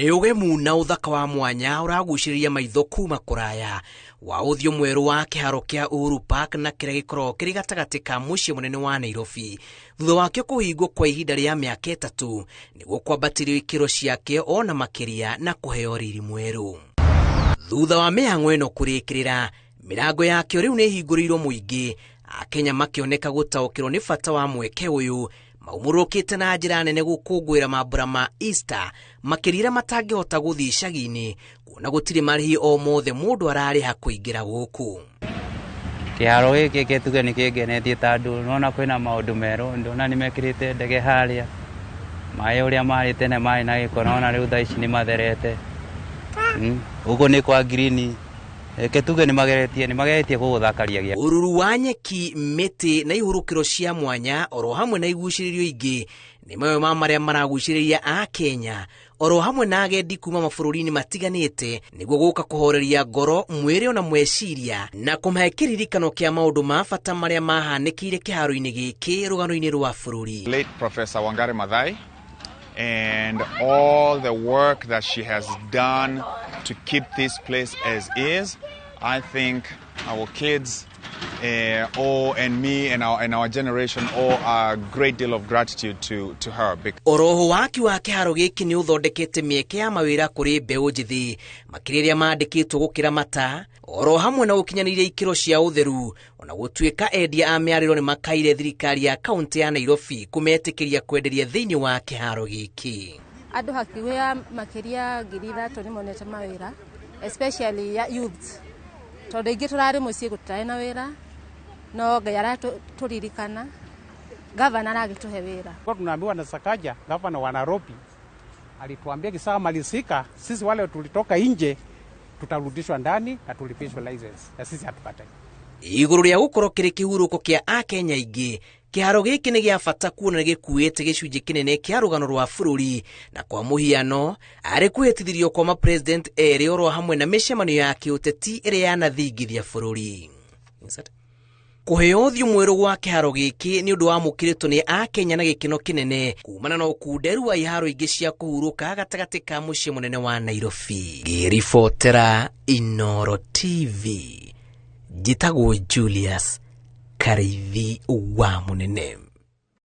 Nĩ ũgemu na ũthaka wa mwanya ũragucĩrĩria maitho kuma kũraya wa ũthiũ mwerũ wa kĩharo kĩa Uhuru Park na kĩrĩa gĩkoragwo kĩrĩ gatagatĩ ka mũciĩ mũnene wa Nairobi thutha wakĩo kũhingwo kwa ihinda rĩa mĩaka 3 nĩguo kwambatĩrio ikĩro ciakĩo ona makĩria na kũheo riri mwerũ. Thutha wa mĩhang'o ĩno kũrĩkĩrĩra, mĩrango yakĩo rĩu nĩ ĩhingũrĩirwo mũingĩ, Akenya makĩoneka gũtaũkĩrwo nĩ bata wa mweke ũyũ maumũrũkĩte na njĩra nene gũkũngũĩra mambura ma Easter makĩria arĩa matangĩhota gũthiĩ icagi-inĩ kuona gũtirĩ marĩhi o mothe mũndũ ararĩha kũingĩra gũkũ. Kĩharo gĩkĩ kĩtuge nĩ kĩngenetie tondũ nĩwona kwĩna maũndũ merũ, ndona nĩ mekĩrĩte ndege harĩa, maĩ ũrĩa marĩ tene marĩ na gĩko nona rĩu thaa ici nĩ matherete. Gũkũ nĩ kwa green. Reke tuge nĩ mageretie gũgũthakaria gĩa. Ũruru wa nyeki, mĩtĩ na ihurũkĩro cia mwanya oro hamwe na igucĩrĩrio ingĩ nĩ mamwe ma marĩa maragucĩrĩria Akenya oro hamwe na agendi kuma mabũrũri-inĩ matiganĩte nĩguo gũka kũhoreria ngoro, mwĩrĩ ona meciria na kũmahe kĩririkano kĩa maũndũ ma bata marĩa mahanĩkĩire kĩharo-inĩ gĩkĩ rũgano-inĩ rwa bũrũri. Late Professor Wangari Maathai and all the work that she has done to keep this place as is, I think our kids all and me and our generation owe a great deal of gratitude to her. Oroho waki wa kĩharo gĩkĩ nĩ ũthondekete mĩeke ya mawĩra kũrĩ mbeũ njĩthĩ makĩria arĩa mandĩkĩtwo gũkĩra mata oro hamwe na gũkinyanĩria ikĩro cia ũtheru ona gũtuĩka endia a mĩarĩro nĩ makaire thirikari ya kaunti ya Nairobi kũmetĩkĩria kwenderia thĩinĩ wa kĩharo gĩkĩ. Andũ hakuhĩ makĩria 3,000 nĩ monete mawĩra especially ya youth tondũ aingĩ tũrarĩ mũciĩ gũtirarĩ na wĩra no Ngai aratũririkana, gavana aragĩtũhe wĩra. Kwa tunaambiwa na Sakaja, gavana wa Nairobi alituambia kishamalizika sisi wale tulitoka nje tutarudishwa ndani na tulipishwe license na sisi hatukatai. Igũrũ rĩa gũkorwo kĩrĩ kĩhurũko kĩa Akenya aingĩ, kĩharo gĩkĩ nĩ gĩa bata kuona nĩ gĩkuĩte gĩcunjĩ kĩnene kĩa rũgano rwa bũrũri na kwa mũhiano arĩ kwĩhĩtithĩrio kwa ma-president erĩ oro hamwe na mĩcemanio ya kĩũteti ĩrĩa yanathingithia bũrũri. Kũheo ũthiũ mwerũ gwa kĩharo gĩkĩ nĩ ũndũ wamũkĩrĩtwo nĩ Akenya na gĩkeno kĩnene kumana na ũkunderu wa iharo ingĩ cia kũhurũka gatagatĩ ka mũciĩ mũnene wa Nairobi. Ngĩribotera Inooro TV, njĩtagwo Julius Karaithi wa Mũnene.